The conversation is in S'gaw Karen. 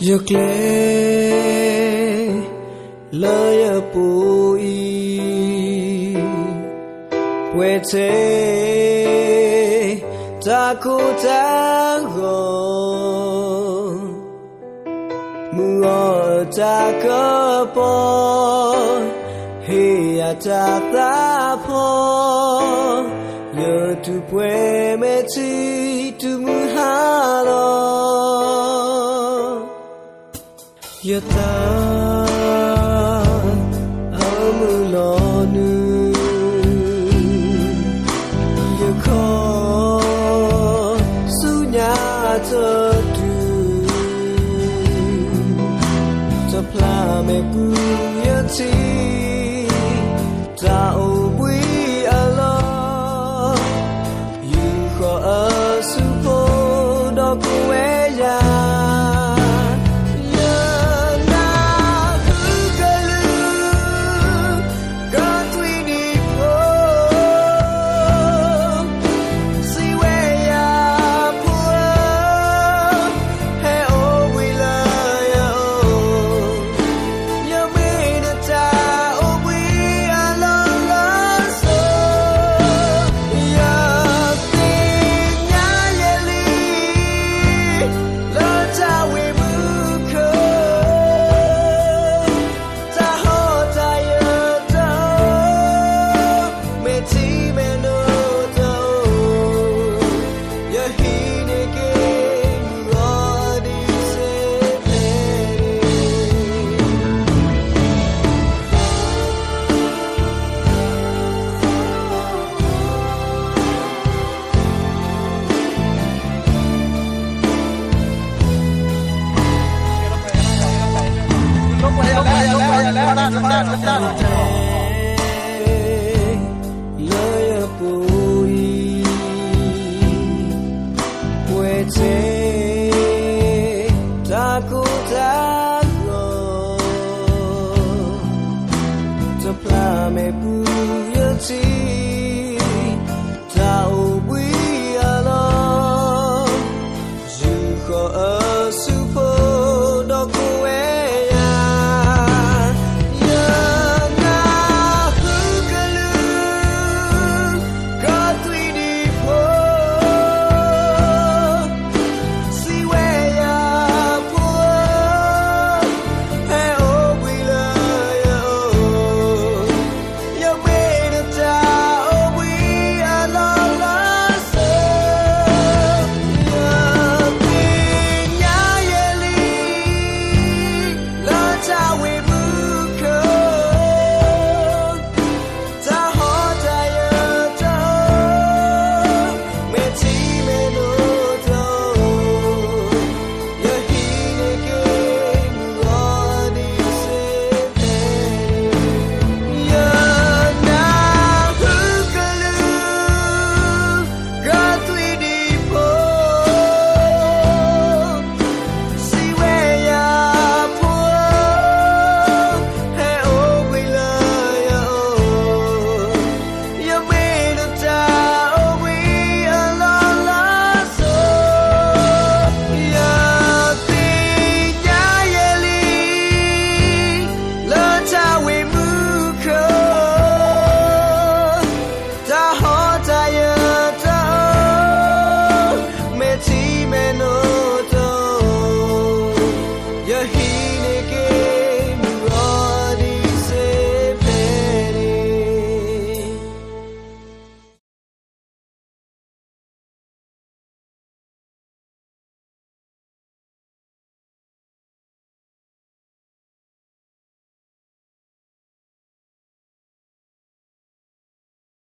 ယကျဲလၢယပူၤအံၤ, ပှဲၤထဲ တၢ်ကိၢ်တၢ်ဂီၤ, မုၢ်အီၣ်တၢ်ကပီၤ, ဟ့ၣ်ယၤတၢ်သးဖီ, ယတူၢ်ပှဲၤမဲာ်ထံ တုၤမုၢ်ဟါလီၤ. ယသးအမုာ်လီၤနုၤ, ယခီဆူညါတတုၤ, တဖျါမဲာ်ပူၤယထံၣ် တၢ်အိၣ်ဘှံးအလီၢ်, ယူာ်ဃီၤအစုဖိ ဒီးကိးဝဲယၤ, ယနၢ်ဟူကလုၢ် ကီၢ်သွံၣ်ဒံဖိ, စံးဝဲယၤ ဖိဧၢ, ဟဲအိၣ်ဘှံးလၢယအိၣ်, ယမ့ၢ်နတၢ်အိၣ်ဘှံးအလီၢ်လီၤစိၤ, ယသ့ၣ်ညါယလံ လၢတၢ်ဝံၤမုၢ်ခီ, တၢ်ဟီၣ်တၢ်ယၢၤတအိၣ်, မဲာ်ထံမဲာ်နိတအိၣ်, ယဟံးန့ၢ်က့ၤမုၢ်ဂီၤဒံးစ့ၢ်ကီးန့ၣ်. လၢယပူၤအံၤ, ပှဲၤထဲ